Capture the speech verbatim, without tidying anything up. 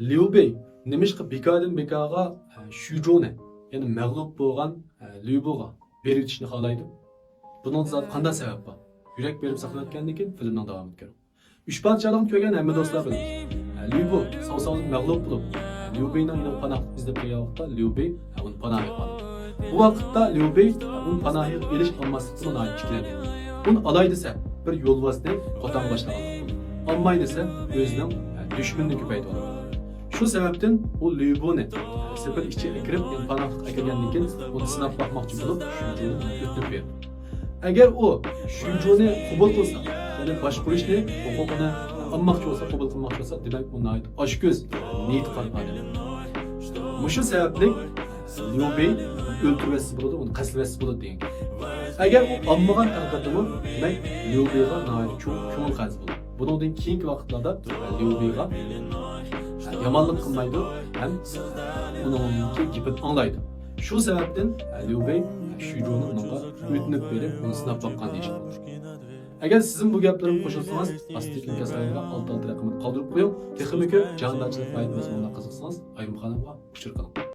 ليۇ بېي نېمىشقا بىكاردىن بىكارغا، ئە، شۈجۇنى، يەنى مەغلۇپ بولغان، ئە، ليۇ بوغا بېرىۋېتىشنى خالايدۇ؟ بۇنىڭدا زادى قانداق سەۋەب بار؟ يۈرەك بېرىپ ساقلىنىۋاتقاندىن كېيىن فىلىمنىڭ داۋامىنى كۆرۈڭ. ئۈچ پادىشاھلىقنى كۆرگەن ھەممە دوستلار بىلىدۇ. ليۇ بو ساۋ-ساۋدىن مەغلۇپ بولۇپ، ليۇ بېينىڭ يېنىغا پاناھلىق ئىزدەپ كەلگەن ۋاقىتتا ليۇ بېي ئۇنى پاناھىغا ئالىدۇ. بۇ ۋاقىتتا ليۇ بېي ئۇنى پاناھىغا ئېلىش ئالماسلىقتىمۇ ناھايىتى ئىككىلەندى. ئۇنى ئالاي دېسە، بىر يولۋاسنى قوتانغا باشلىغانلىق بولىدۇ. ئالماي دېسە، ئۆزىنىڭ دۈشمىنىنى كۆپەيتىۋالىدۇ. شۇ سەۋەبتىن ئۇ ليۇ بونى سېپىل ئىچىگە ئەكىرىپ، پاناھلىققا ئەكىرگەندىن كېيىن ئۇنى سىناپ باقماقچى بولۇپ، شۈجۇنى ئۆتۈنۈپ بېرىدۇ. ئەگەر ئۇ شۈجۇنى قوبۇل قىلسا، يەنى باشقۇرۇشنى، ھوقۇقىنى ئالماقچى بولسا، قوبۇل قىلماقچى بولسا، دېمەك، ئۇ ناھايىتى ئاچكۆز، نىيىتى قارا ئادەم. مۇشۇ سەۋەبلىك ليۇ بېي ئۆلتۈرۈۋەتسە بولىدۇ، ئۇنى قەستلىۋەتسە بولىدۇ دېگەن گەپ. ئەگەر ئۇ ئالمىغان ھەقىقەتتىمۇ، دېمەك، ليۇ بېيغا ناھايىتى چوڭ كۆڭۈل قەرز بولىدۇ. بۇنىڭدىن كېيىنكى ۋاقىتلاردا ليۇ بېيغا يامانلىق قىلمايدۇ ھەم ئۇنىڭكى گېپىنى ئاڭلايدۇ. شۇ سەۋەبتىن ليۇ بېي شۈجۇنى ئۇنىڭغا ئۆتۈنۈپ بېرىپ، ئۇنى سىناپ باققان دېيىشكە بولىدۇ. ئەگەر سىزمۇ بۇ گەپلىرىمگە قوشۇلسىڭىز، ئاستىدىكى ئىنكاس رايونىدا ئالتە ئالتە رەقىمىنى قالدۇرۇپ قويۇڭ. تېخىمۇ كۆپ جاھاندارچىلىق پائىدە مەزمۇنلارغا قىزىقسىڭىز، ئايرىم قانالغا ئۇچۇر قىلىڭ.